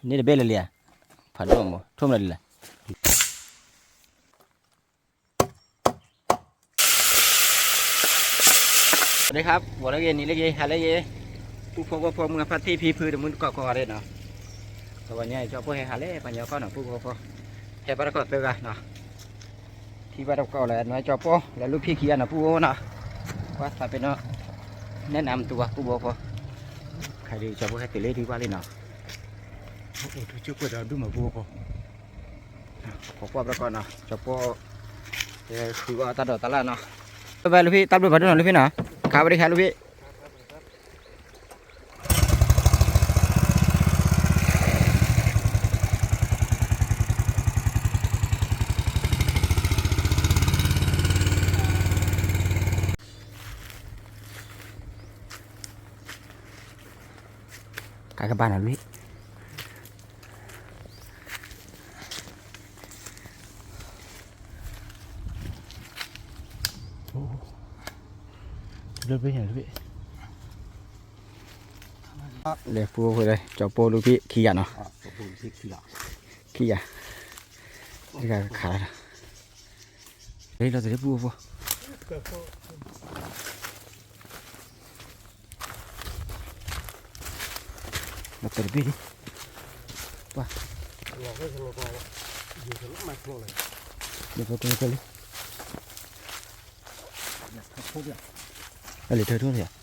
န့ၣ်တဘ့ၣ်လၢလံဧါ, ဖးဒိၣ်မး ထိၣ်မနုၤလံလဲၣ်. စဝၤဒ့ခါ, ဂီၤလၢဂ့ၤ နံၤလၢဂ့ၤ ဟါလၢဂ့ၤ, ပုၢ်ဖိဝဲၢ်ဖိ မုၢ်ဖါတံၢ်ဖံဖု တမုၢ်တကိးကိးဂၤဒဲးနီၤ. တဂီၤညါအံၤ ကၠီပိၢ်ဟဲဟးလၢပှၤကညီကီၢ်နီၤ ပုၢ်ဖိဝဲၢ်ဖိ, ဟဲဘၣ်တကိးသၢဂၤနီၤ. ထံၣ်ဘၣ်တကိးလၢနွဲကၠီပိၢ် လၢလူၢ်ဖံခံဂၤနီၤ ပုၢ်ဖိဝဲၢ်နီၤ. ကွၢ်သးပ့ၤနီၣ် နဲၣ်နၤမတူၢ်ဘၣ် ပုၢ်ဖိဝဲၢ်ဖိ, ခါဒုးကၠီပိၢ်ဟဲတုၤလၢထံၣ်ဘၣ်လံနီၤ. အိၣ်ထူကၠိၣ်ကွဲးဒီးဒူၣ်မး ပုၢ်ဖိဝဲၢ်ဖိ, ပကွၢ်ဘၣ်တကိးနီၤ ကၠီပိၢ် ဃုအီၣ်တၢ်ဒိးတၢ်လၢ်နီၤ. ဘၣ်ဘၣ်လူၢ်ဖံ တၢ်ဘျုးဖးဒိၣ်နီၤ လူၢ်ဖံနီၤ, ခါဘၣ်ဒံးခါလူၢ်ဖံ. ကကဘၣ်နီၤလံ, လဲၤပူဖိလၢ ကၠီပိၢ်လူၢ်ဖံခံဂၤနီၤ, ခံဂၤ, တဂၤခးလီၤ, လီၤတဘ့ၣ်ဖိ လီၤတဘ့ၣ်လံ, ပှၤ, လီၤတဘ့ၣ်ဖိလံ, လီၤတဘ့ၣ်ဖိလံ,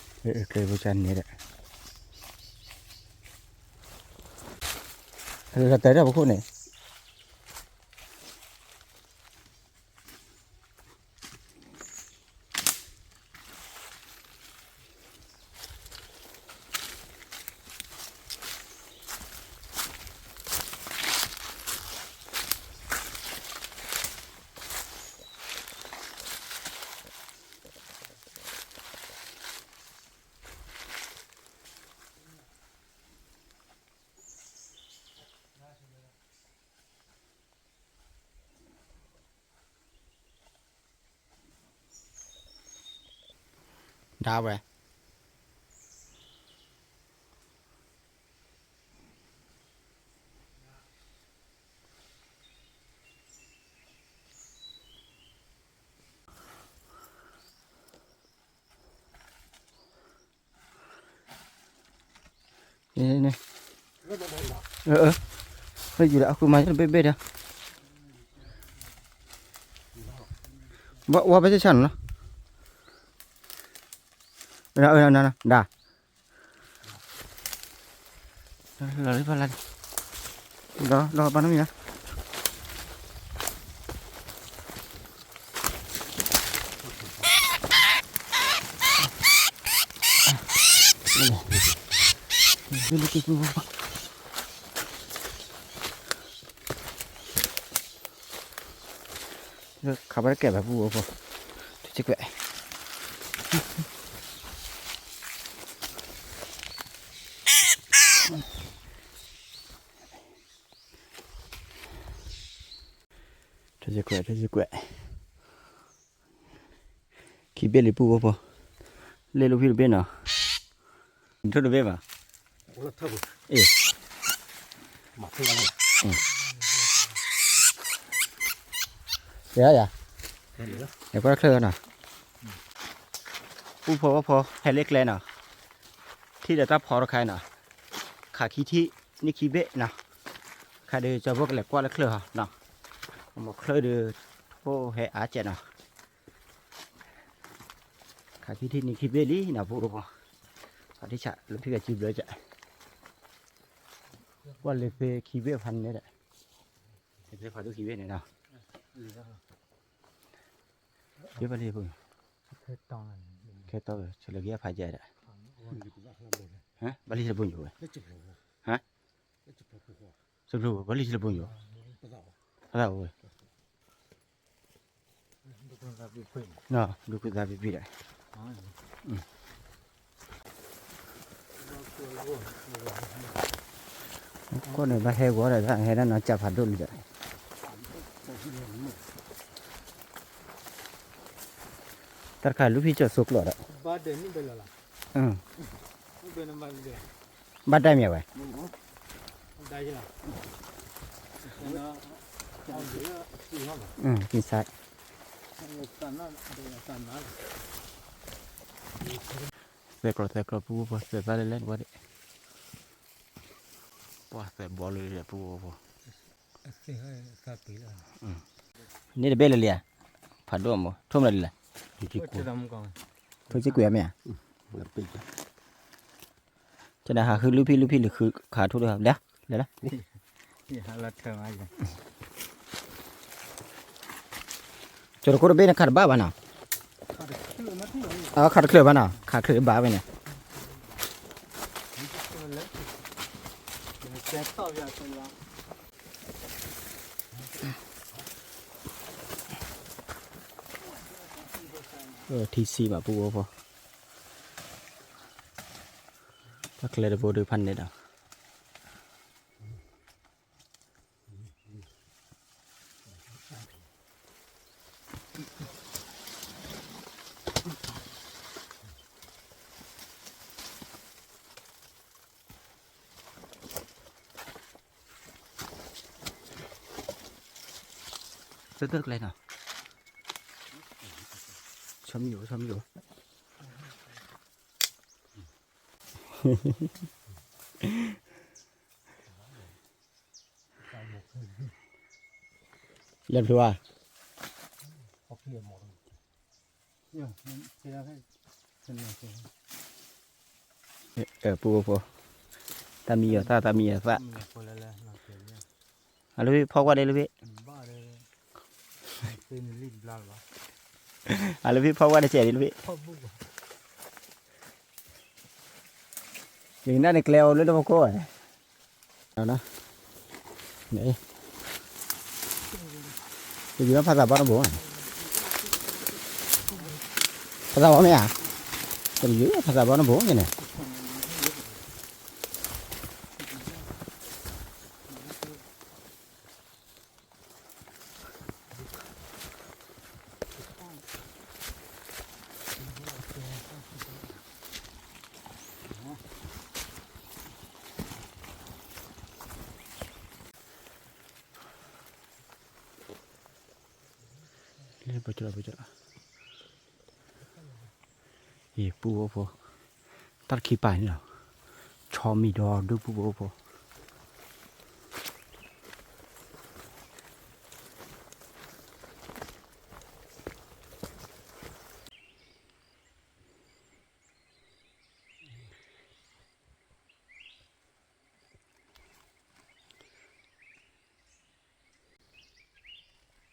ကျဲဖိကန့ၣ်ဒီး, လီၤတဲာ်ဒီးပခိၣ်န့ၣ် ဒၣ်ဝဲ န့ၣ်, ယူၤလၢအဃုမၤဘ့ၣ်ဘ့ၣ်ဒီး, ဝဲဘၣ်ဆၣ်ဆၣ်နီၤ, ဒၣ်, လီၤလီၤပာ်နီတမံၤလီၤ. ခးဘၣ်တကဲဘၣ်ပူဖိ, ထံၣ်ကွဲး, ထံၣ်ကွဲး, ထံၣ်ကွဲး, ခံဘ့ၣ်လံပူဖိဖိ, လဲၤလူၢ်ဖံတဘ့ၣ်နီၤ, ထိၣ်တဘ့ၣ်ဘၣ်, အ့ၣ်, ယၤယၤ, ယကွၢ်ချၢနီၤ, ပူဖိဝဲဖိ ဟဲလၢကျဲနီၤ, ထံၣ်ဒီးတၢ်ဖီတခါနီၤ, ခးခံထံၣ်နံၣ်ခံဘ့ၣ်နီၤ, ခါဒုးကၠီဖိကလဲၤကွၢ်လၢချၢဟီနီၤ, မ့ၢ်ချၢဒုး ထိၣ်ဟဲအါကဲးနီၤ. ခးခံထံၣ်နံၣ်ခံဘ့ၣ်လံနီၤ ဖိဖိ, ဖးထံၣ်ဆး လၢဖံဂၤစုဘျၢကဲး, ကွၢ်လၢဖဲခံဘ့ၣ်ဖးန့ၣ်ဒီး, ဖဲဖးဒိၣ်ခံဘ့ၣ်န့ၣ်နီၤ, ဘၣ်လံဖိ, ခဲတီၢ်ဝဲ ဆဲးလၢကယဲၢ်ဖးယဲၢ်ဒီး, ဘၣ်လံတဘိညိဝဲ, ဘၣ်လံတဘိညိ, ဖသးဝဲ ဒုးခိၣ်သးပ့ၤပ့ၤဒီး, ကီၢ်န့ၣ်ဘၣ်ဟဲဂီၤဒီး ဟဲဒၣ်နီၤ ကၠးဖးဒိၣ်လံဒီး, တၢ်တခါလူၢ်ဖံကၠီၤစိကျိးဒီး, ဘၣ်တၢ်မ့ၢ်ဝဲ, ဘၣ်တၢ်မ့ၢ်ဝဲ, က့ၤဆါ သဲးကျီၤသဲးကျီၤ ပူဖိ သဲးသၣ်လဲၣ်လဲၣ် ဝဲဒၣ် ပှၤသဲးဘီလၢပူဖိ န့ၣ်တဘ့ၣ်လၢလံဧါ, ဖးဒိၣ်မး ထိၣ်မနုၤလဲၣ်, ထိၣ်စ့ၢ်ကွံာ်မ့ၢ်ဧါ, ကဲနဟးဃုလုၢ်ဖံၣ်လုၢ်ဖံၣ်လၢဃုခးထိၣ်ဒီး လဲၤလီၤ, ကၠီၤတခိၣ်တဘ့ၣ်န့ၣ် ခးတဘၣ်ဘၣ်နီၤ, ခးတချုးဘၣ်နီၤ, ခးချုးဘၣ်ဝဲန့ၣ် ထံဆံးဘၣ်ပူဖိ, တၢ်ကျဲတဘိဒုးဖးန့ၣ်ဒီး တၢ်တၢ်ကျဲနီၤ, ဆီမံၤယိၤ ဆီမံၤယိၤ လဲၤဖျိဧါ, ပူဖိ, တၢ်မံယီၤသၣ် တၢ်မံယီၤသၣ်, အလၢဖံဖီကွၢ်ဒဲလၢဖံ, အလၢဖံဖီကွၢ်ဒဲစဲးဒဲလၢဖံ, ယကနၣ်န့ၣ်ကျဲအိၣ်လၢတဖီခိၣ်ဝဲ, တယုၢ်ဖးသးဘီတဘိ, ဖးသးဘီမ့ၢ်ဧါ, တယုၢ်ဖးသးဘီတဘိန့ၣ် လၢပကၠီပကၠီ, ယပူဖိ, တၢ်တခံပာ်န့ၣ်လီၤ, ဆီမံၤဒီးဒုပူဖိ,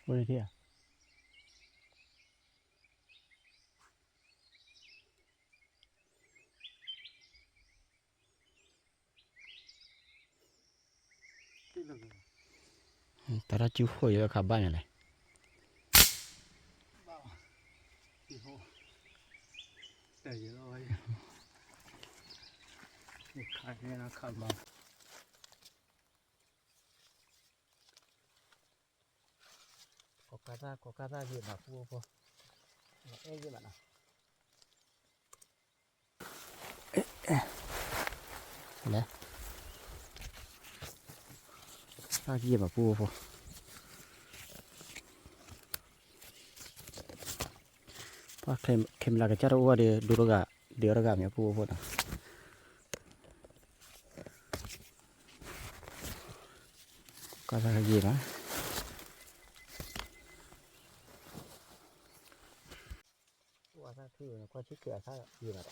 ဝဲဒၣ်, တၢ်တၢ်စုဃိၣ်ယခးဘၣ်န့ၣ်လဲၣ်, ကိးကါသၣ် ကိးကါသၣ်ယံာ်မး ပူဖိ, အဲၣ်ယံာ်မးနီၤ, လဲၤ, တၢ်ယံာ်မး ပူဖိ, ပှၤ camera ကစၢ်တအိၣ်ဘၣ်ဒီး ဒိတဂၤ ဒုးအီၣ်တဂၤမ့ၢ် ပူဖိနီၤ. ကွၢ်သၣ်ယံာ်ဘၣ်, ကွၢ်သၣ်ထူန့ၣ် ကွၢ်ဆံးက့ၤအသၣ်ယံာ်ဘၣ်ဒီး,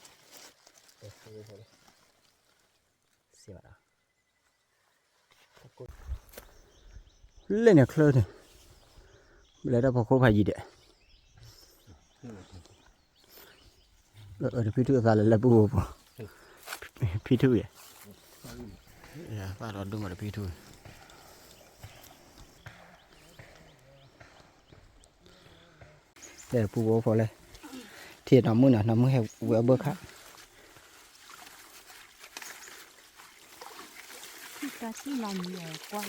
စံးဘၣ်ဒီး လဲၣ်န့ၣ်ချၢန့ၣ်, လဲၤတၢ်ဖီခိၣ်ဖးယံၤဒဲး, တဖံထူၣ်အသးလဲၤလၢပူဖိ, ဖံထူၣ်ယဲ, သၣ်ဒီးဒိၣ်မးတဖံထူၣ်, လဲၤပူဖိလဲၣ်, ထံၣ်နီၢ်မုၣ်နီၤ နီၢ်မုၣ်ဟဲဝဲအဘၢၣ်ခါ ဘၣ်လံမ့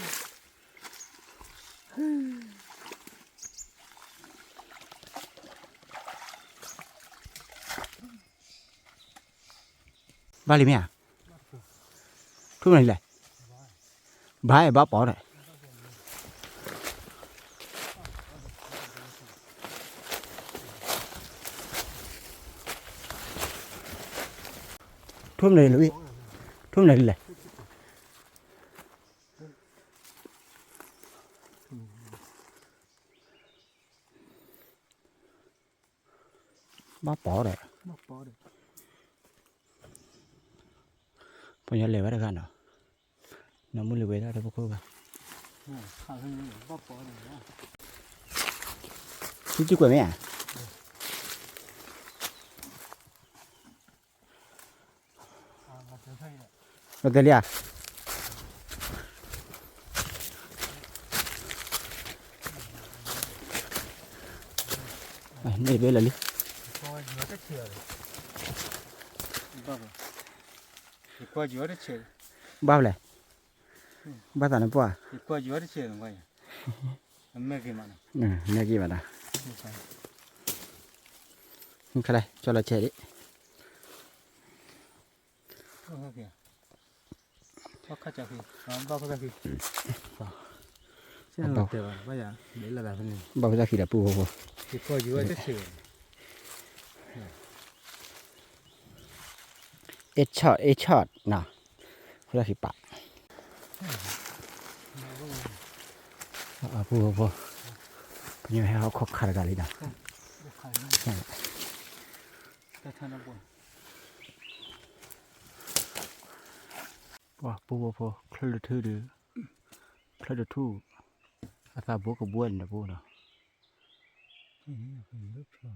ၢ်ဧါ, ထူၣ်မနုၤလဲၣ်, ဘၣ်ဘၣ်ပီၤဒီး ထိၣ်မနုၤလဲၣ်, ထိၣ်မနုၤလဲၣ်, ဘၣ်ပီၤဒီး ပှၤညီလဲၤဝဲတဂၤနီၤ, နီၢ်မုၢ်လံၤဝဲဒၣ်ဒီးပခိၣ်ဂၤ, ထံတကွဲးမ့ၢ်ဧါ, လီၤတဲာ်လံဧါ, န့ၣ်ဘဲလီၤလံ, ဘၣ်ဖဲလဲၣ်, ဘၣ်သးန့ၣ်ပှၢ်, မဲာ်က့ၤမးနီၤ, ခဲလၢာ် ကၠီလီၤဆဲးဒံး, ဘၣ်ဖဲတၢ်ခံးဒီး ပူဖိဖိ, အ့ၣ်ဆီၣ် အ့ၣ်ဆီၣ်နီၤ, ဖိတၢ်ခံးပာ်, ပူဖိဖိ, ပညီဟဲဟီၣ်ခိၣ်ခါတဂၤလံနီၤ, ပှၤပူဖိဖိ ချၢၣ်တထူၣ်ဒီး ချၢၣ်တထူၣ် အသးဘိကဘှဲၣ်န့ၣ်တပူၤနီၤ, ယၤ ထီ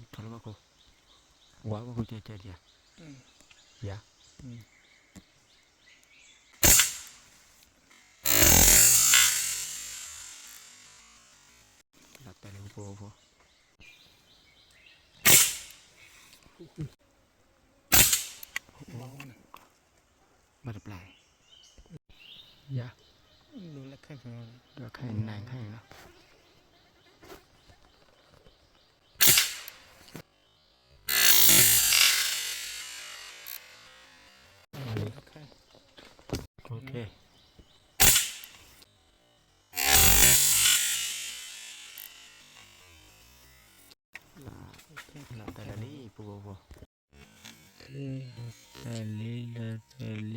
ၣ်လၢဘၣ်ခိၣ်, ဝါဘၣ်ခိၣ်ကဲကဲယၤ, ယၤ, လီၤတဲာ်လံဖိဖိ, ဘၣ်တပျၢ်, ယၤ, ဒိးခဲအံၤနၤခဲအံၤလီၤ. Okay. လီၤတဲာ်လံ ပူဖိဖိ, လီၤတဲာ်လံ လီၤတဲာ်လံ,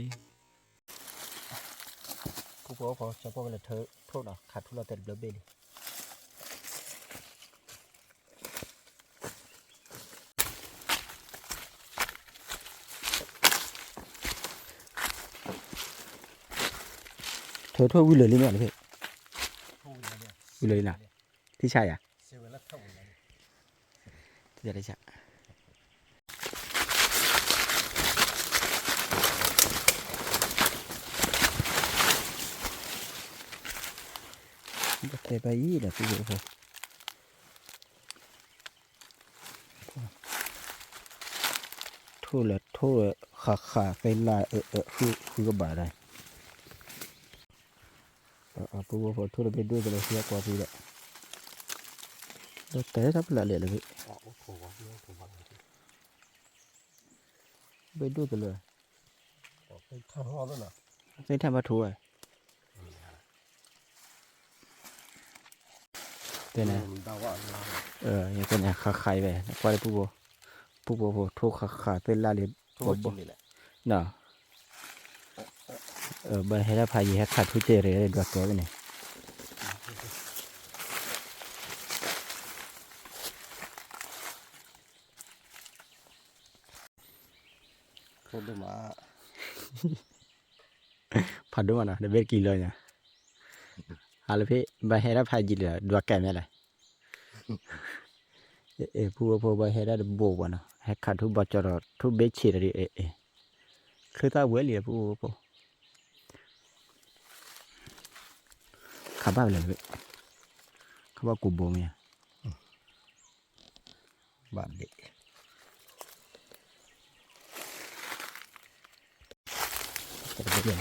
ပူဖိဖိ ကၠီၤပီၣ်ကလဲၤထၢထိၣ်နီၤ ခးထူလီၤတဲာ်တဘျီဘ့ၣ်လံ. ထၢထိၣ်ဝံၤလၢာ်လံမ့ၢ်လၢဖဲ, ဝံၤလၢာ်လံနီၤ, ထံဆါယၤ, ထံဆါထံဆါ, ဘၣ်တဲဘၣ်အံၤဒီး ပူဖိဖိ ထိၣ်လၢထိၣ် ဖိၣ်ဃးဃးသ့ၣ်လၢ အၢ အၢ ဃု ဃုကဘၣ်ဒၣ်, ပူဖိ ထိၣ်တဘ့ၣ်ဒိၣ်ကလၢာ် ဃုအကွၢ်ဖုဒီး, ဒီးတဲတၢ်ဖျါလဲၣ်လၢ, ဘ့ၣ်ဒိၣ်ကလၢာ်, သ့ၣ်ထၣ်ဘၣ်ထိၣ်ဝဲ, တဲန့ၣ်, ယတဲန့ၣ် ဃးဃးအံၤဝဲ ကွၢ်လၢပူဖိ, ပူဖိဖိ ထိၣ်ဃးဃးသ့ၣ်လၢ်လံ, ဘၣ်ဟဲဒၣ်ဖးယံၤ ဟဲခးထိၣ်ကဲရ့ၣ်ဒွးကဲဝဲန့ၣ်, ဖးဒိၣ်မးနီၤ တဘ့ၣ်တကံၤလီၤညါ, ဟးလၢဖဲ ဘၣ်ဟဲဒၣ်ဖးယံၤလံ ဒွးကဲမဲာ်လဲၣ်, ပူဖိ ဘၣ်ဟဲဒၣ်တဘိဘၣ်နီၤ ဟဲခးထိၣ်ဘီကၠီဒီး ထိၣ်ဘ့ၣ်ဆံးဒီး အဲ အဲ ချၢသၣ်ဝဲလံ ပူဖိ ခးဘၣ်ဝဲလဲၣ်, ခးဘၣ်ကူးဘိမ့ၢ်ဧါ, ဘၣ်ဒ့ၣ် ဘၣ်လၢ, ဘၣ်လၢ,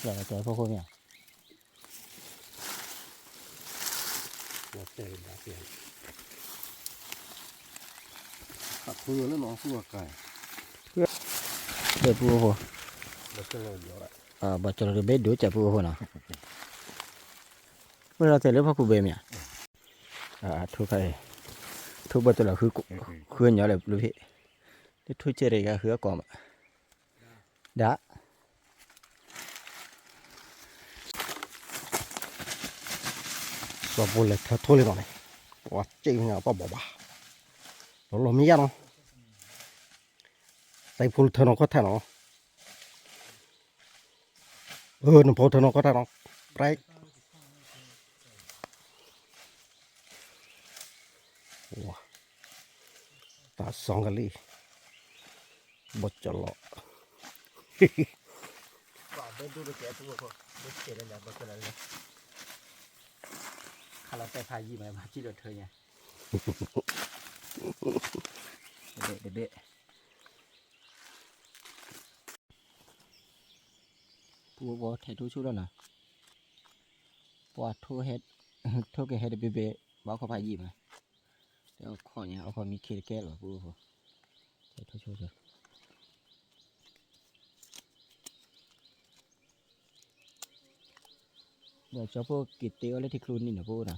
ဘၣ်လၢ ကဲဖိခိၣ်မ့ၢ်ဧါ လၢပူဖိ, ဘီကၠီလီၤတဘ့ၣ်ဒိၣ်ကဲပူဖိနီၤ, ဝဲလီၤတဲာ်လၢဖီခိၣ်ဘဲမ့ၢ်ဧါ, ထိၣ်ခါအံၤ, ထိၣ်ဘီကၠီလီၤ ဃုညီလၢပူဖိ, လၢထိၣ်ကဲရ့ၣ်ဂၤဃုအကိးမး, ဒၣ် ပှၤဖိလဲၤထၢထိၣ်လံနီၤန့ၣ်, ပှၤစ့ၣ်ညါပှၤဘီၣ်ဘၣ်, လီၤလီၤမံယါနီၤ, စဲးဖိလၢထၢနီၤခီၣ်ထၢနီၤ, အၢ နဖိထၢနီၤခီၣ်ထၢနီၤ, ပြဲး တၢ်စီကလံ, ဘီကၠီလီၤ, ခးလီၤတဲာ်ဖးယံၤမး ဘၣ်ကံၣ်ဒီးထၢညါ, တဘ့ၣ်တဘ့ၣ် ပူဖိထဲးထိၣ်ဆိလီၤနီၤ, ပှၤထိၣ်ဟဲ, ထိၣ်ကဟဲတဘ့ၣ်ဘ့ၣ် ဘၣ်ခီဖးယံၤမး, တဲအခီၣ်ညါ အခီၣ်မံခ့တကဲလီၤ ပူဖိ, ထဲးထိၣ်ဆိလီၤ, ဒီးကၠီဖိက့ၤတ့အီၤလၢထံကျိနံၤနီၤ ပူဖိနီၤ,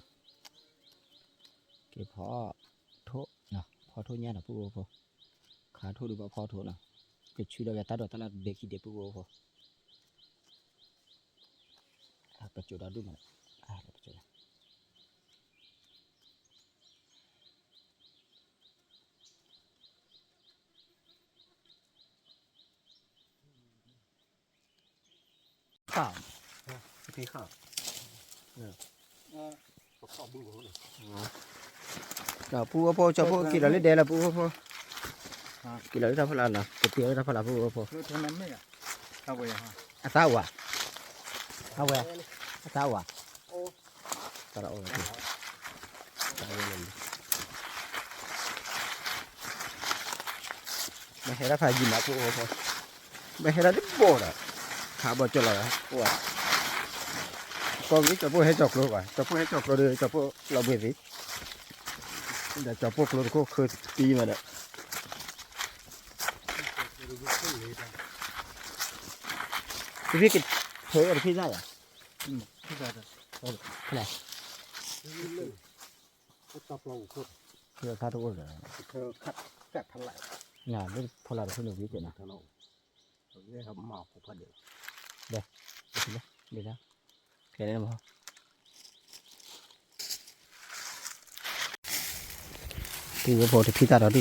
က့ၤဖီထိၣ်နီၤ ဖီထိၣ်ညါနီၤ ပူဖိဖိ, ခးထိၣ်ဒုးဘၣ်ဖီထိၣ်နီၤ, ကဆူဒီးဝဲတၢ်ဒိးတၢ်လၢ်တဘ့ၣ်ခံဒဲး ပူဖိဖိ, ပစိာ်ဒီးဒူၣ်မး, ပစိာ်ဒီး ခါ, ဖံခါ, ဒီးပူဖိဖိ ကၠီဖိက့ၤလီၤလၢဒဲလီၤ ပူဖိဖိ, က့ၤလီၤလၢတၢ်ဖီလာ်နီၤ က့ၤတ့လၢတၢ်ဖီလာ် ပူဖိဖိ, အသးဝါ, အဝဲ, အသးဝါ, တၢ်အိၣ်လီၤ, ဘၣ်ဟဲဒၣ်ဖးယံၤမး ပူဖိဖိ, ဘၣ်ဟဲဒၣ်တဘိဒီး, ခးဘီကၠီလီၤ, ကီၢ်ဂ့ၤ ကၠီဖိဟဲကၠီကျိဘၣ်, ကၠီဖိဟဲကၠီကျိဒီး ကၠီဖိလီၤဘှံးသ့, ဒီးကၠီဖိကျိတခိၣ်ဃၢတံၢ်မးဒီး တဖံးက့ၤ, ဖဲတဖံးညါယၤ, ဖဲ, ဖဲတအိၣ်ဒီး, လၢဖိလာ်တဖုန့ၣ်ဝံၤက့ၤနီၤ, ဒဲ, ဒဲ, ဒဲ, ပူဖိဖိတဖံးတၢ်ဒီးဒံၣ်မးနီၤ, တဖံးတၢ်လၢယဲၢ်မးဒီး ပူဖိဖိဒီး, ပပီၤလၢဖျၢၣ်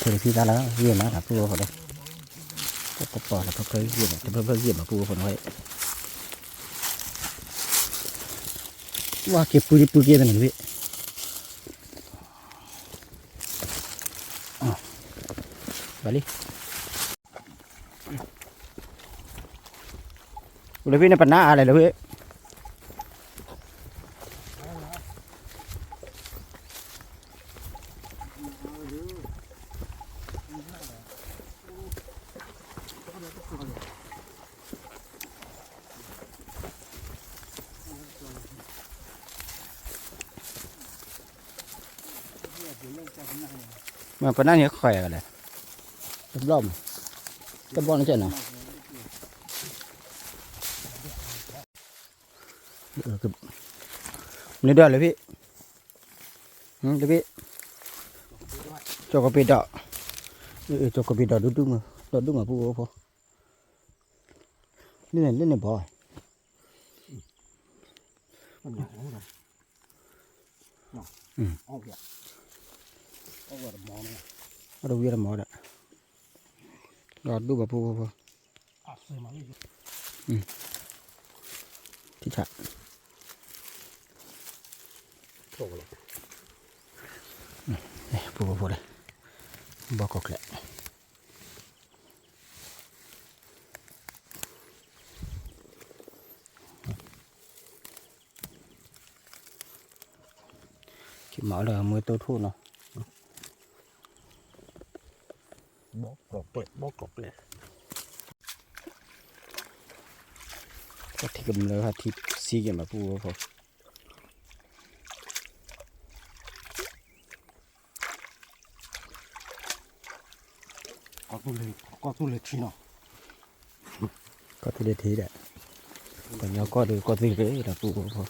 ဖျၢၣ်ယဲၢ်မး တဖျၢၣ်ဖျၢၣ်ယဲၢ်မး ပူဖိဖိနီၤ, ဝါက့ၤပူၤက့ၤပူၤက့ၤတန့ၣ်တဘ့ၣ်, ဘၣ်လံ, လၢဖဲန့ၣ်ပနၢ်အါလဲၣ်လၢဖဲ မ့ၢ်ပနၢ်န့ၣ်ဃဲလဲၣ်, တဘျီမး, တဘျီန့ၣ်ကဲနီၤ, နဒၣ်လၢဖဲ, လၢဖဲ, ကၠီကပ့ၤဒီး, ကၠီကပ့ၤဒီးဒူဒူမး, ဒီဒူမးပူဖိ, လၢန့ၣ်ဘီ အတဝံၤတမၤဒီး, ဒီးဒိၣ်ဘၣ်ဖိဖိဖိ, ထံဆး, ဖိဖိဖိလၢ, ဘီကီၢ်ကျဲး ကမၤလၢမွေးတိၢ်ထိၣ်နီၤ, ဘီကျိးကျဲး, ဘီကျိးကျဲး, ကထံကမျၢၢ်ဟးထံဆံးက့ၤမးပူဖိဖိ, ကီၢ်သူလ့ၤထံနီၤ, ကီၢ်သူလ့ၤထံဒီး, ပှၤကညီကီၢ်ဒီးကီၢ်သူလ့ၤဒီးပူဖိဖိ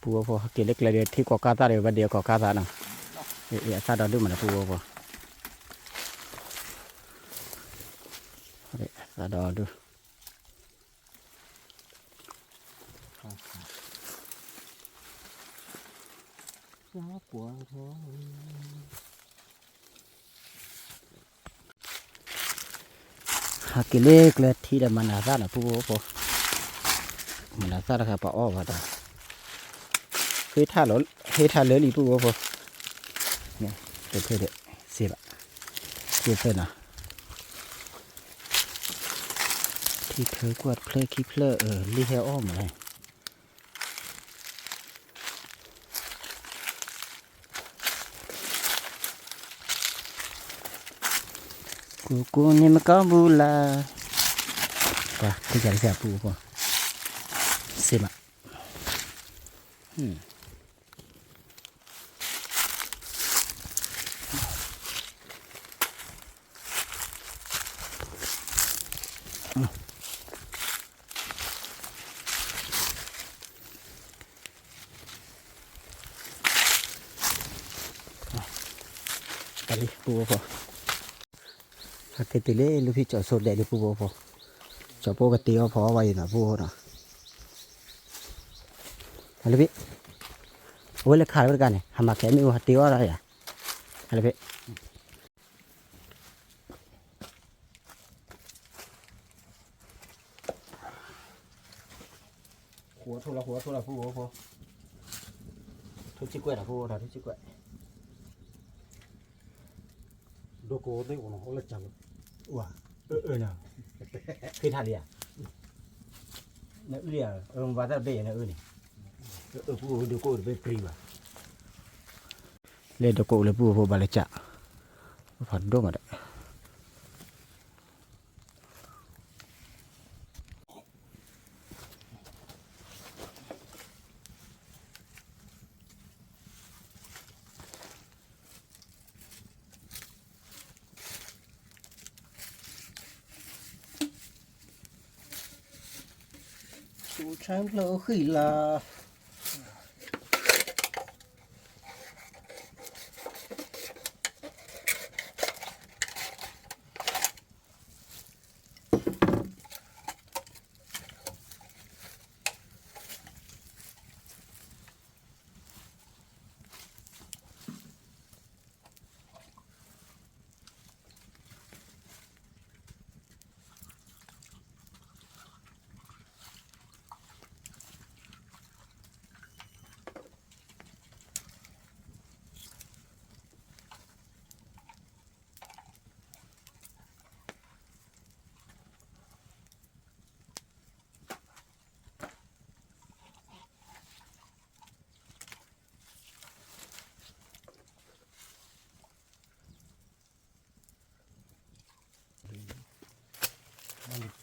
ပူဖိဖိ ဟဲက့ၤလၢကျဲဒီး ထံကီၢ်ကါသၣ်ဒီး ဘၣ်ဒံးအကီၢ်ကါသၣ်နီၤ, အသၣ်ဒီဒူၣ်မးနီၤပူဖိဖိ, အသၣ်ဒီဒူၣ် ဟဲက့ၤလၢကျဲထံဒီးမၤနၤသၣ်နီၤပူဖိဖိ, မၤနၤသၣ်တခါပှၤအီၣ်ဘၣ်ဒီး, ဟ့ၣ်ထါလၢလံပူဖိဖိ, တဖျၢၣ်ဒီး စ့ဘၣ်, စ့ဖျၢၣ်နီၤ, ထံထၢကွၢ်တဖျၢၣ်ခံဖျၢၣ် လံဟဲအီၣ်မးလဲၣ် ကူကူန့ၣ်မကီၢ်ဘူးလၢ, ပှၤထံကတၢၢ်ပူဖိ, စ့မး တၢ်လံပူဖိဖိ, ဟဲက့ၤတုၤလၢလၢဖံကၠီၤစိဒဲးလံပူဖိဖိ, ကၠီၤဖိကတ့အီၣ်ဖီအီၣ်ဘၣ်ယံၤနီၤပူဖိနီၤ, လၢဖံ, အဝဲလၢခးဝဲတကးန့ၣ် ဟးမၤခဲမ့ၣ်အူဟးတ့အီၣ်ဒၣ်ယၤ, လၢဖံ ဃိးထိၣ်လီၤ ဃိးထိၣ်လီၤ ပူဖိဖိ, ထိၣ်စံၣ်ကွဲးလီၤ ပူဖိဖိ ထိၣ်စံၣ်ကွဲး, ဒိကိးသ့ၣ်အိၣ်နီၤ အိၣ်လၢကၢ်လီၤ, ဝါ, အၢ အၢ နီၤ, ဃ့ထါလံဧါ, နအုၣ်ဧါ, အၢ မ့ၢ်ဘၣ်သၣ်တဘ့ၣ်ယဲ နအုၣ်န့ၣ်, အၢ ပူဖိ ဒိကိးတဘ့ၣ်ပြံဘၣ် လၢဒိကိးလၢပူဖိဘၣ်လၢကၢ်, ဖးဒိၣ်မးဒီး ဆူၣ်ဆၢဖျၢၣ်ဃံလၤ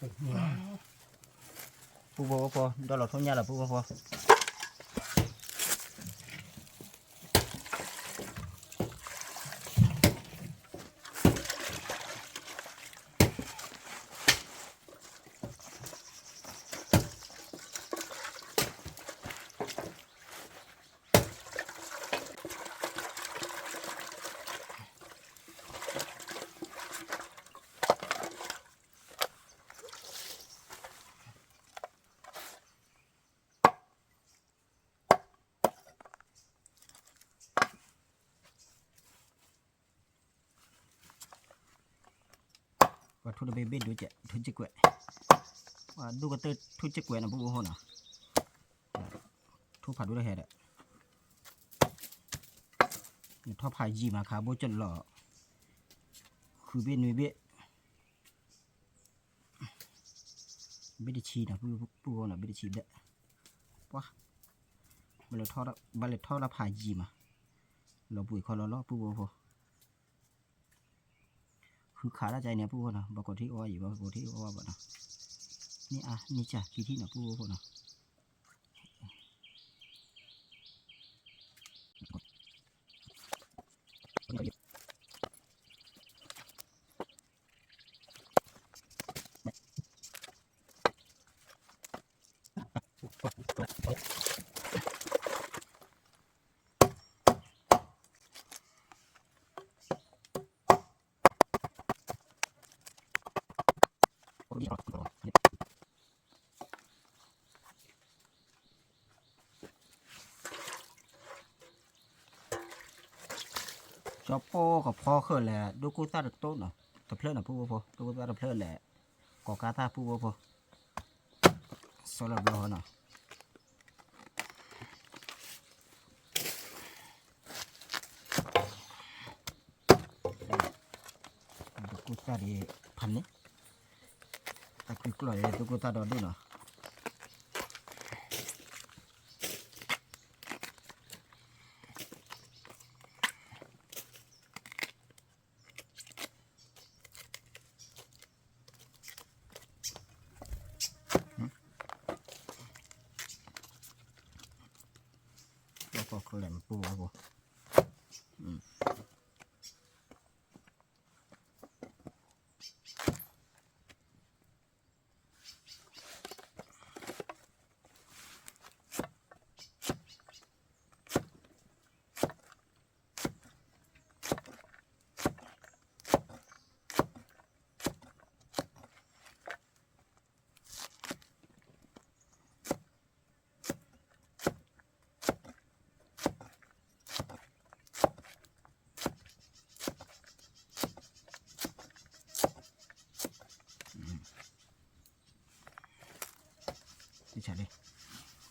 ပုၢ်ဖိဝဲၢ်ဖိ ဒီးလီၤထိၣ်ညၣ်လီၤ ပုၢ်ဖိဝဲၢ်ဖိ. ပှၤထိၣ်တဘ့ၣ်ဘ့ၣ်ဒိကဲး ထိၣ်ကကွဲး, ပှၤဒိၣ်ကတၢၢ်ထိၣ်ကကွဲးန့ၣ် ပုၢ်ဖိဖိနီၤ, ထိၣ်ဖးဒိၣ်တဟဲဒီး နထီၣ်ဖးယံာ်မးခါ ဘိၣ်ကလီၤ, ဃုဘ့ၣ်နွံဘ့ၣ် ဘ့ၣ်တဆံနီၤ ပုၢ်ဖိနီၤ ဘ့ၣ်တဆံဘျဲၣ်, ပှၤ ဘၣ်လဲၤထီၣ်တၢ်ဖးယံာ်မး, လီၤပှ့ၤခီလီၤလီၤ ပုၢ်ဖိဖိ, ဃုခးတၢ်ကါအံၤန့ၣ် ပုၢ်ဖိနီၤ ဘၣ်ကိးထံၣ်အီၣ်ယံၤ ဘၣ်ကိးထံၣ်အီၣ်ဘၣ်နီၤ, န့ၢ်အါန့ၢ်စှၤကံထံၣ်နီၤ ပုၢ်ဖိဖိနီၤ. ကၠီပိၢ်ကဖီဃၢၤလဲၣ် ဒိၣ်ကိၢ်သၣ်တတိၢ်နီၤ, တဖျၢၣ်နီၤ ပုၢ်ဖိဖိ ဒိၣ်ကိၢ်သၣ်တဖျၢၣ်လဲၣ်, ကိးကါသၣ် ပုၢ်ဖိဖိ, ဆီလီၤဘျီနီၤ. ဒိၣ်ကိၢ်သၣ်ဒ်ဖးန့ၣ်, တၢ်ကွံကျီၢ်အံၤ ဒိၣ်ကိၢ်သၣ်ဒီဒိၣ်နီၤ. လီၤကီၢ်ချၢလဲၣ် မ့ၢ်ပူၤဝဲပူၤ.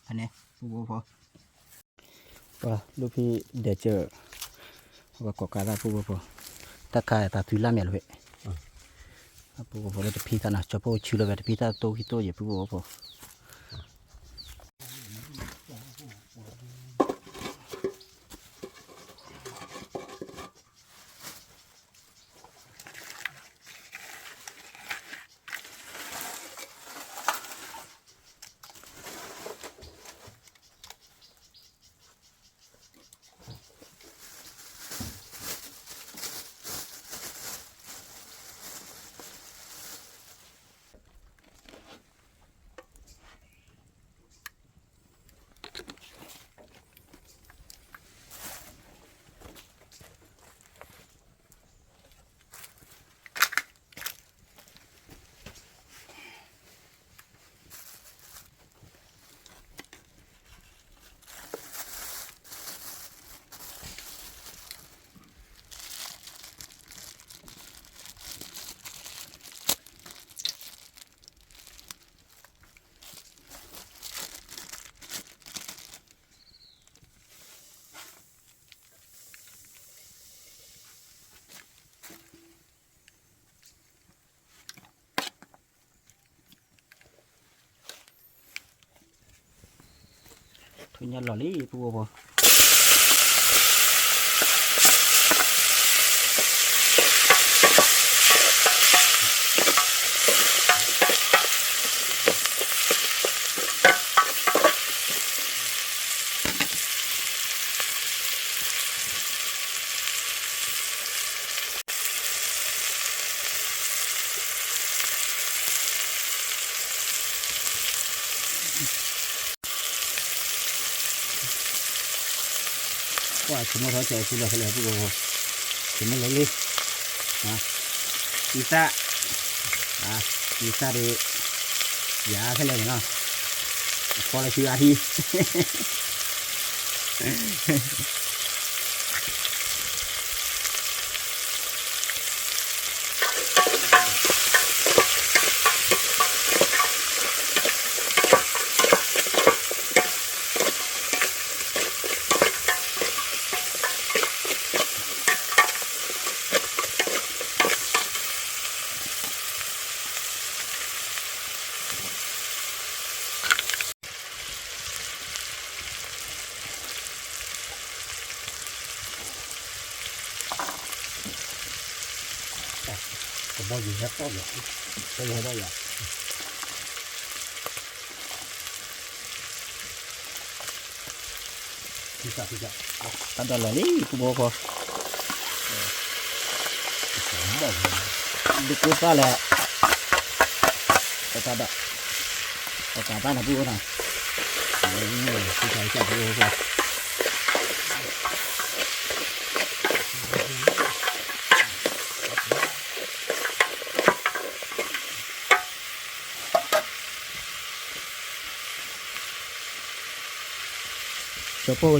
ဖဲန့ၣ် ပူဖိဖိ ပှၤလူၢ်ဖံဒဲးစၢၤ, ပှၤကိးကါသၣ်ပူဖိဖိ, တၢ်ခါအသးသွံလၢ်မ့ၢ်လၢၤဖဲ, ပူဖိဖိလၢတဖံသၣ်နီၤ ကၠီဖိဆူလၢၤဖဲတဖံသၣ်တိၢ်ခံတိၢ်ယံၤ ပူဖိဖိ. ထိၣ်ညၣ်လီၤလံ ပူဖိဖိ. ကွၢ်ဆိကမိၣ်ထီၣ်ကဲဆူလီၤခဲလၢာ် ပုၢ်ဖိဖိ, ဆိကမိၣ်လၢလံ, အံသၣ်, အံသၣ်ဒီး ယၤခဲလၢာ်န့ၣ်လီၤ, အဖီလၢဆူအါထံ ကဘီယူၤဟဲတီၢ်ယၤ, ဟဲတီၢ်ယၤ, တၢ်ဒိးလီၤလံ ပုၢ်ဖိဖိ, ဒုးကူသၣ်လဲၣ်, တၢ်ဒိး, တၢ်ကးတၢ်န့ၣ် ပုၢ်ဖိနီၤ, တၢ်ကးတၢ် ပုၢ်ဖိဖိ ကၠီပိၢ်က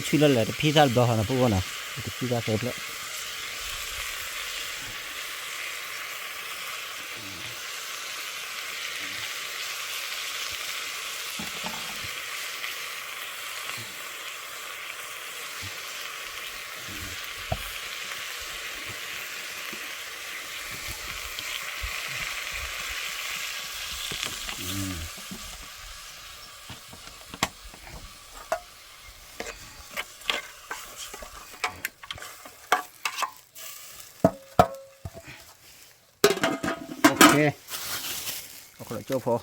ဆူၣ်လၢလဲၣ် တဖံးသၣ်တဘျီဃီနီၤ ပုၢ်ဖိနီၤ, တဖံးသၣ်သၢဖျၢၣ်. ကဲ, အခိၣ်လၢကၠိဖိ,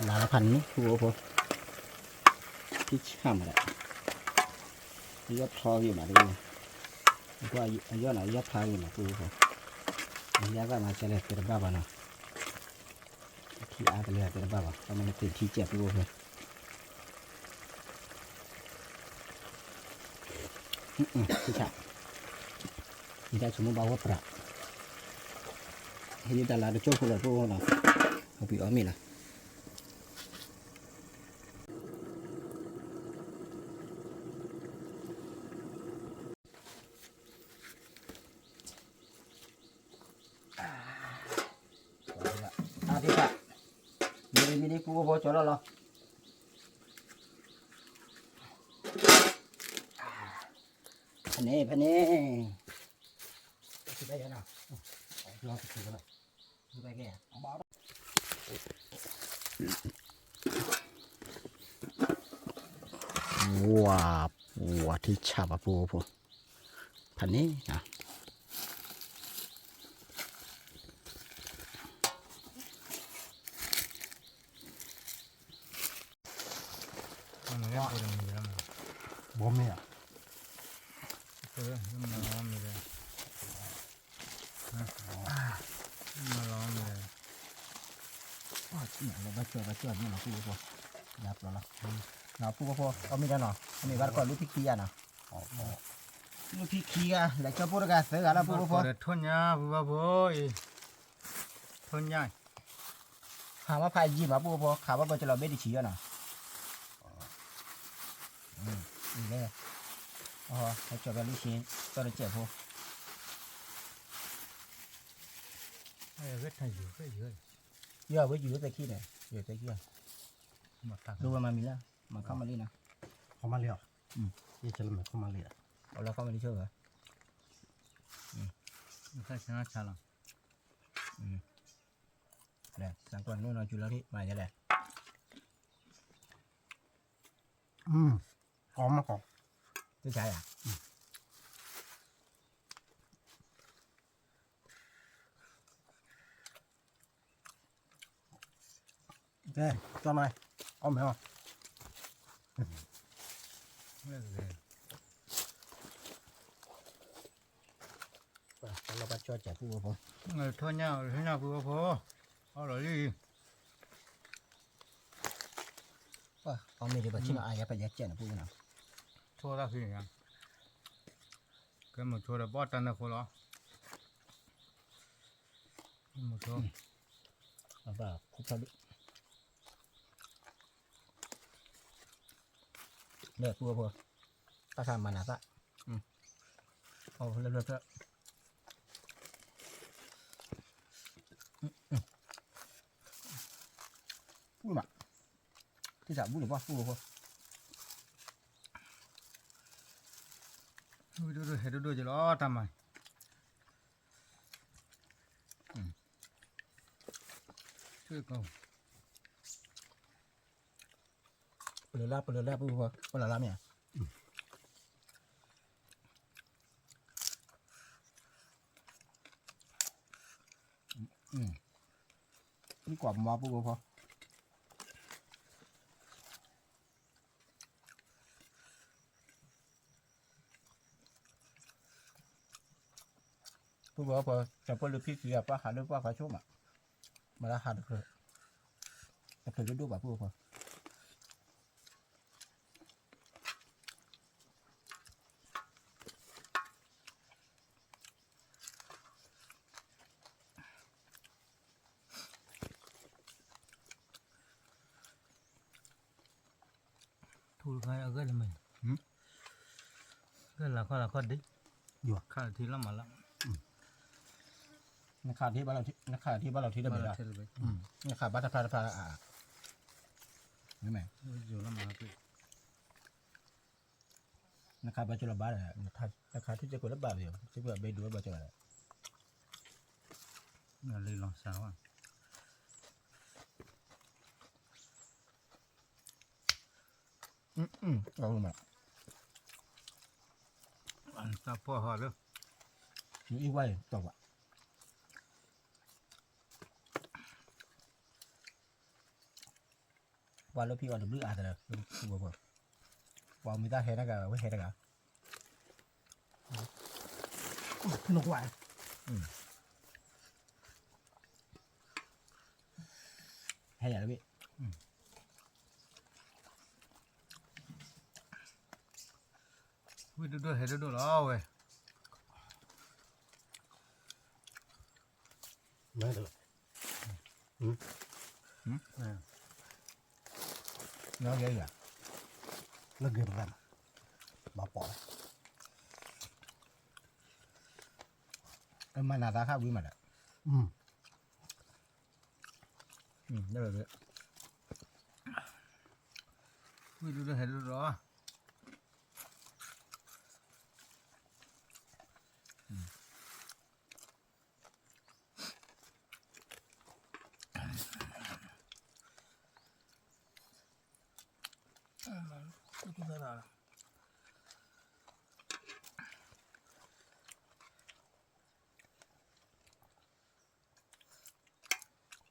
လၢဖးန့ၣ် ပုၢ်ဖိဖိ, ထံဆၣ်မးဒီး, အယီၣ်ထီဂ့ၤမးတဂ့ၤ, အယီၣ်န့ၣ် အယီၣ်ဖးဂ့ၤမး ပုၢ်ဖိဖိ, အယီၣ်သၣ်မၤစၢၤလဲၣ် တဲတဘၣ်ဘၣ်နီၤ. ထံအါတလၢတဲတဘၣ်ဘၣ်, တၢ်မ့ၢ်သ့ၣ်ထံကဲး ပုၢ်ဖိဖိ, ထံဆၣ်, ယတၢ်ဆိကမိၣ်ဘၣ်ဝဲပြး, ဟဲဒ်တၢ်လၢတကၠိၢ်ဖိလီၤ ပုၢ်ဖိနီၤ, အပှံၤအီၣ်မ့ၤလီၤ. အါဒံးဘၣ်, မ့ၢ်ဒ်မ့ၢ်ဒ် ပုၢ်ဖိဖိ ကၠီလီၤလီၤ. ဖဲန့ၣ် ဖဲန့ၣ်, ဝါ, ဝါထံဆၣ်ဘၣ် ပုၢ်ဖိဖိ, ဖဲန့ၣ်, ဘီမ့ၢ်ဧါ, ဘၣ်ကၠီၣ်ဘၣ်ကၠီၣ်န့ၣ်လီၤ ပုၢ်ဖိဖိ, ယါပျီလီၤ, ပုၢ်ဖိဖိ အီၣ်မ့ၤဒၣ်နီၤ, အမ့ၢ်ဘၣ်တကီၢ်လူထံခံယါနီၤ, လူထံခံဂၤ လဲၤကၠီၣ်ပိၢ်တဂၤသၢဂၤလီၤ ပုၢ်ဖိဖိ, ထိၣ်ညါ ပုၢ်ဖိဖိအံၤ, ထိၣ်ညါ ခးဘၣ်ဖးယံာ်မး ပုၢ်ဖိဖိ, ခးဘၣ်ဘၣ်ကလီၤဘ့ၣ်တဆံးယါနီၤ, လဲၤ, ဟဲကၠီၣ်ဘၣ်လံဆ့, ကၠီၣ်တစဲးဖိ, ယဝဲယူၤသ့ခံန့ၣ်, ယူၤသ့ခံ, ဒိဝဲမၤမံၤလၢ, မၤခီမၤလံနီၤ, ခီမၤလံအီၤ, ယဲၢ်ကလၢမၤခီမၤလံ, အလီၤခီမၤလံဆိဘၣ်, ဆါလီၤ, သံကွၢ်နီၢ်နီၢ်ကၠူလီၤထံၣ် မၤယဲလဲၣ်, ကီမးကီ, သ့ၣ်ဆါယၤ, ကဲ, ကၠီၣ်နၤ, အီၣ်မ့ၤအီၤ, လီၤဘၣ်ကၠီၣ်ကၠး ပုၢ်ဖိဖိ, ထိၣ်ညါ ထိၣ်ညါ ပုၢ်ဖိဖိ, အီၣ်လီၤလံ, အ အီၣ်မ့ၢ်ယပဆ့ၣ်နီၤအါယၤ ပယါကဲးန့ၣ်ပူၤနီၤ, ဆိဒၣ်ဃံန့ၣ်, ကဲမိၤဆိဒီးဘီၣ်တၢ်နၢ်ဃိလီၤ, မိၤဆိ, အဘၣ်ခူၣ်ဖျီၣ်ဒုး, လၢပူၤဖိ, တၢ်ဆါမၤနၤသၣ်, အီၣ်ဖျၢၣ်ဖျၢၣ်ဖျၢၣ်, ပူၤမး, တၢ်ဆါဘူၣ်န့ၣ်ပှၢ်ပူၤဖိ, ဝံၣ်ဒိၣ်ဒိၣ်ဟဲဒိၣ်ဒိၣ်က့ၤလီၤတၢ်မၤ, ပလၢလၢပလၢလၢပူၤဖိ ပလၢလၢမ့ၢ်ဧါ, မ့ၢ်ကွၢ်မၤပူၤဖိ, ပူၤဖိ တၢ်ပှဲၤလၢဖံသံး ပှၤဟးလၢပှၤဖးဆိမး, မၤလၢဟးတဖျၢၣ်, တဖျၢၣ်ဒိၣ်ဒိၣ်ဘၣ်ပူၤဖိ ထူတခါအဂၤတမံၤ, ဂၤလၤခီလၤခီဒံး, ယွၤခါထံလီၤမးလီၤ, နခါထံဘၣ်လီၤထံတဘ့ၣ်ဒီး, နခါဘၣ်တဖျါတဖျါ, နခါဘၣ်ကလီၤဘၣ်ဒီး, နခါထံကကိးလၢဘၣ်ပယီၤ ထံကဘၣ်ဒိဘၣ်ကလီၤ, လီၤစၢ်ဝဲ တၢ်ဖီၣ်ဟီလၢ နအံၤဝဲတီၢ်ဝဲ ပှၤလၢဖံအီၤတဘျုးအါတလၢ ပှၤမ့ၢ်တၢ်ဟဲတဂၤ ဝဲဟဲတဂၤ နကွၢ် ဟဲယၤတဘ့ၣ် ဝံၣ်ဒိၣ်ဒိၣ်ဟဲဒိၣ်ဒိၣ်လီၤဝဲ လၢဂ့ၤဂ့ၤ လၢဂ့ၤပသး ဘၣ်ပိာ်လၢ မၤနၤသးခါဝံၤမးဒီး ဝံၣ်ဒိၣ်ဒိၣ်ဟဲဒိၣ်ဒိၣ် ဒိ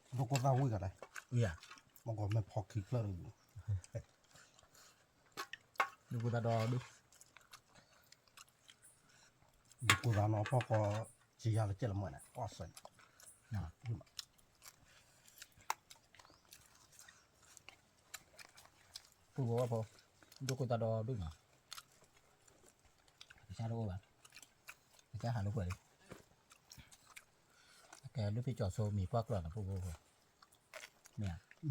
ၣ်ကိၢ်သၣ်ဝံၣ်ဂၤလဲၣ်, မ့ၢ်ကီးမ့ၢ်ဖီခံဖျၢၣ်တဂ့ၤ, ဒိၣ်ကိၢ်သၣ်ဒီးဒိၣ်, ဒိၣ်ကိၢ်သၣ်နီၤဖီဃီ, စံယါလၢကဲလၢမ့ၢ်န့ၣ် ကီၢ်စဲး ပူၤဘၣ်ဖိ, ဒိၣ်ကိၢ်သၣ်ဒီးဒိၣ်နီၤ, ကစၢ်တအိၣ်ဘၣ်, ကစၢ်ဟးလိာ်ကွဲလံ, ကဲဒိၣ်ဖံကၠီၤစိမံၤပှၢ်ကျၢၢ်နီၤ ပူၤဖိ, မ့ၢ်ဧ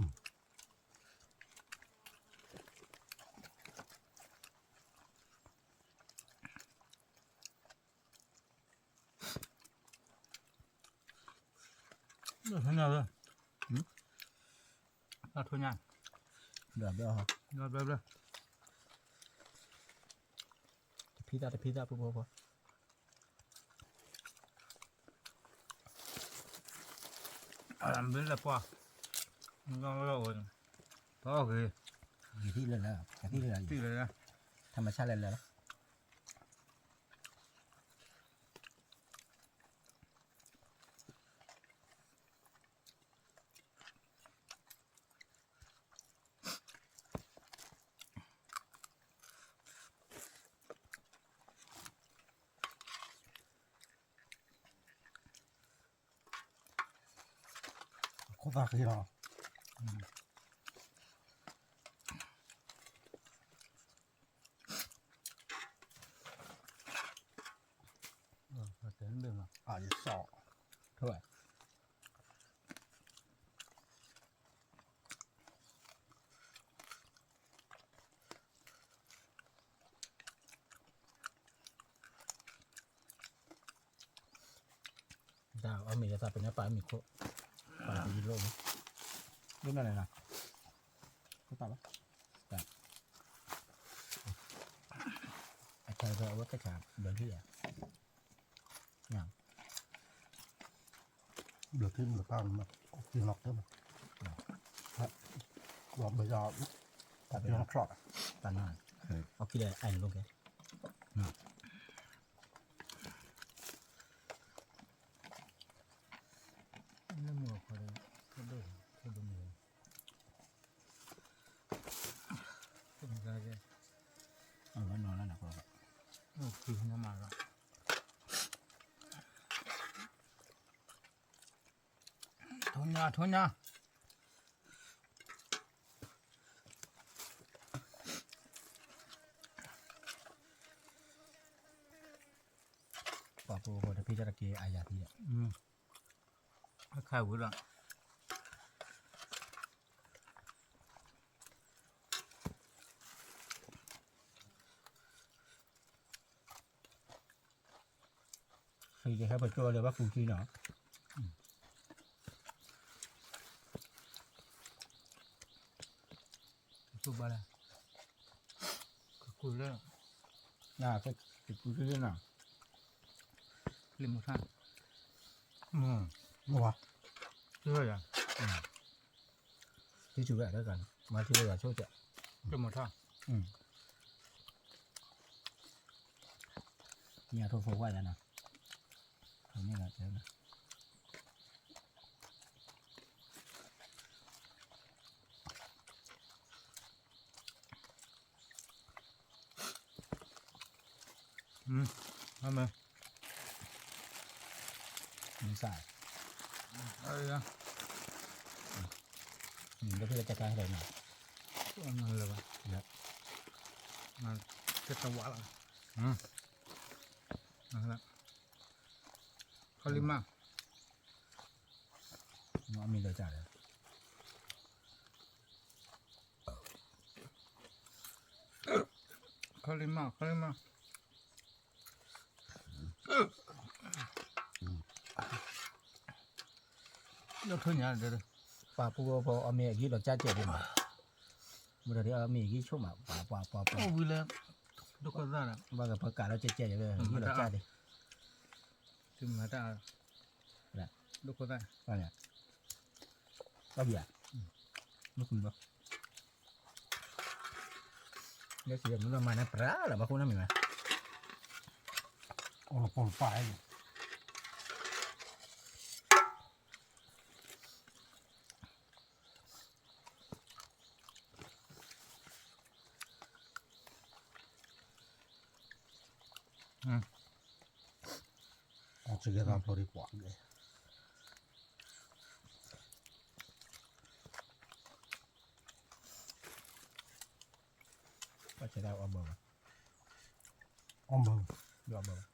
ါ လၢညါလၢ, လၢညါ, ဘျီဘျီ, ဘျီဘျီ, တဖံသၣ်တဖံသၣ် ပူၤဖိဖိ မ့ၢ်လၢပှၢ်, လၢအိၣ်, ပှၢ်ဂ့ၤ, ဂ့ၤထံၣ်လၢလၢ, ထံၣ်လၢလၢ, ထံၣ်လၢလၢ, ထံၣ်လၢလၢ ခိၣ်သၣ်ဃံလီၤ, အ အယစီၣ်, ထိၣ်ဝဲ, တၢ်အီၣ်မ့ၤလၢသးပညါပာ်မ့ၤခိၣ်, ပာ်တယံၤလိၣ်, လိၣ်နၤလဲၣ်နၤ, ခိၣ်ပာ်ဘၣ်, တၢ်, အဆၢလၢအဝဲကဆၢဘျၢထံၣ်ယၤ, ဘျၢထံၣ်မ့ၢ်တၢ်မၤ, ကီၢ်က့ၤနီၣ်ကၢမး, ဘျီဘျီ, တၢ်ပယီၤ, တၢ်နါ, အီၣ်ကံၢ်ဒီးအဲၣ်လိၣ်ကဲ, နမ့ၢ်ခီဒီး, ထိၣ်ဒိၣ်မ့ၢ်, ထိၣ်မ့ၢ်ကဲ, အဝဲနီၢ်လၢနၤကီ, အိၣ်ခံနမၤလီၤ, ထိၣ်ညါ ထိၣ်ညါ ပှၤဖိဖိတဖံးတၢ်တက့ၢ်အါယၤသံဒီး, အခါဝံၤဒီး, ဃ့ကဟဲပကၠိလၢဘၣ်ကူထံနီၤ, ကၠိဘၣ်လၢ, ကကူလၢ, ကကူထံလၢနီၤ, လံာ်မူထါ, မ့ၢ်ဝဲ, ကၠိယၤ, ထံဆူၣ်ဝဲဒၣ်က, မၤထံလၢယၤဆိကဲ, ကၠိမူထါ, ညၣ်ထိၣ်ဖိဝဲဒၣ်နီၤ, န့ၣ်လီၤတဲလီၤ မ့ၢ်, မ့ၢ်စၢ်, လၢဖဲလၢတၢ်တၢ်ဟဲလီၤနီၤ, လၢ, ကတဝါလီၤ, ခီလံမး, မ့ၢ်လၢတၢ်ဒီး ခီလံမး ခီလံမး, လၢထိၣ်ညါ, ပှၤပူဖိအီၤမ့ၢ်အဂံၢ်လီၤကၢ်ကဲးဒံးမး, မ့ၢ်ဒီးအီၤမ့ၢ်အဂံၢ်ဆိၣ်မး, ပှၤပှၤပှၤပှၤ, ဝံၤလၢ, ဒိၣ်ခိၣ်သၣ်ဒီး, ဘၣ်ကပၢၤကးလီၤကဲးကဲးဒီး ဂံၢ်လီၤကၢ်ဒံး, သုမၤတၢ်, ဒိၣ်ခိၣ်သၣ်, ဘၣ်ဘၣ်, မ့ၢ်ကွံာ်ဘၣ် လၢစံးမ့ၢ်လီၤမၤန့ၣ်ပြၢလီၤ ဘၣ်ဃိန့ၣ်မ့ၢ်မး, အိၣ်လၢပိာ်လၢပၢ်, အစကဲထီၣ်ဖျိဒံးပှၤကဲ ဘၣ်ဆဲးဒၣ်အီၣ်ဘၢဘၣ်, အီၣ်ဘၢ, ဒ်အီၣ်ဘၢဘၣ်,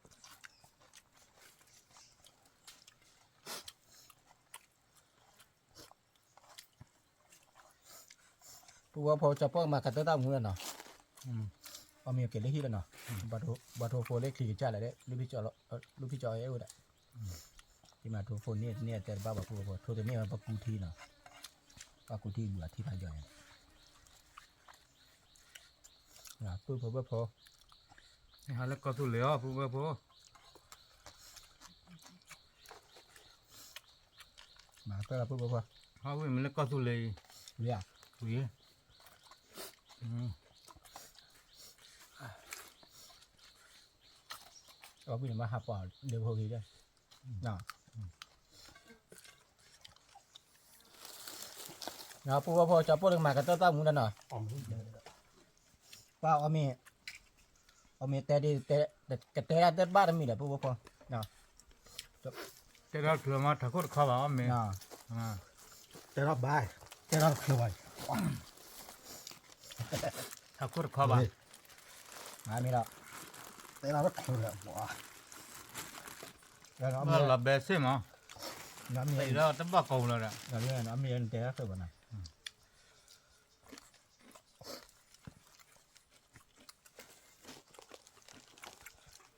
ပူဝဲဖိကၠီပိာ်မၤကတၢၢ်တၢ်မူလီၤနီၤ, အီၣ်မ့ၤက့ၤလၢဟံၣ်လီၤနီၤ, ဘၣ်ထိၣ်ဖိလၢချံကစၢ်လၢာ် လူၢ်ဖံးကၠီအဲၣ်အိၣ်ဒၣ်, ယမၤထိၣ်ဖိန့ၢ်န့ၢ်အတဲတဘၣ်ဘၣ်ပူဝဲဖိ ထိၣ်တန့ၢ်ဝဲပကူထံနီၤ, ပကူထံဘူးအထံဖးယီၤန့ၣ် ပုၢ်ဖိဝဲၢ်ဖိ, ဟးလၢကီၢ်သူလ့ၤအီၤ ပုၢ်ဝဲၢ်ဖိ, မၤကတၢၢ်လီၤပုၢ်ဖိဖိ, ဟးဝံၣ်မ့ၢ်လၢကီၢ်သူလ့ၤ, ဝံၤဧါ, ဝံၤ, အီၣ်ဝံၣ်န့ၣ်မ့ၢ်ဟးပှၤဒၢးဖိဂ့ၤဒီး ပူဝဲဖိကၠီပိာ်လၢမၤကတၢၢ်တၢ်မူဒီးနီၤ, ပှၤအီၣ်မ့ၤ, အီၣ်မ့ၤတဲဒ်, ကတဲဒၣ်တဘၣ်တမံၤဒီး ပူဝဲဖိ, တဲထီၣ်ချုးမး ထးခိၣ်တခီဘၣ်အီၣ်မ့ၤ, တဲထီၣ်ဘၣ်, တဲထီၣ်ချုးဘၣ်, ထးခိၣ်တခီဘၣ်, မ့ၢ်ဒီး, တဲထီၣ်ချုးဒီး, လီၤဘဲစ့ၢ်မး, တဘၣ်ကိးလီၤဒီး, အမ့ၢ်တဲသ့ဘၣ်နၤ,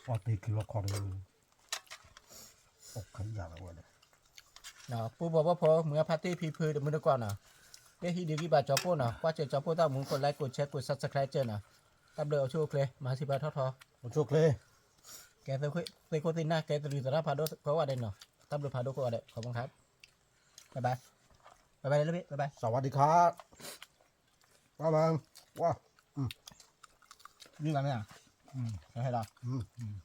အီၣ်တ့ၢ်ခံလီၤခီၣ်ဒီး, အီၣ်ခယၢ်လီၤဝဲဒီး, ပူဘီဘီဖိ မုၢ်အဖါတ့ၢ်ဖံဖုတမုၢ်တကိးနီၤ, ကဲဟံးဒုးဂံၢ်ဘၣ်ကၠီပိၢ်နီၤ, ကွၢ်စၢၤကၠီပိၢ်သၣ်မူ ကိး like ကိး share ကိး subscribe စၢၤနီၤ, တၢ်ဘျုးအိၣ်ဆူၣ်အိၣ်ချ့ မၤစံးပှၤထီၣ်ထီ, အိၣ်ဆူၣ်အိၣ်ချ့, ကဲသ့ၣ်ခိၣ်သ့ၣ်နၢ်ကဲတရံးသရၣ်ဖးဒိၣ်ကိးဂၤဒဲးနီၤ, တၢ်ဘျုးဖးဒိၣ်ကိးဂၤဒဲး ခီမီခါ, bye bye, bye bye လၢဘ့ၣ် bye bye, စဝါဒံခါ, bye bye, ဝါ, မ့ၢ်ဘၣ်မ့ၢ်ဧါ, ဟဲလီၤ,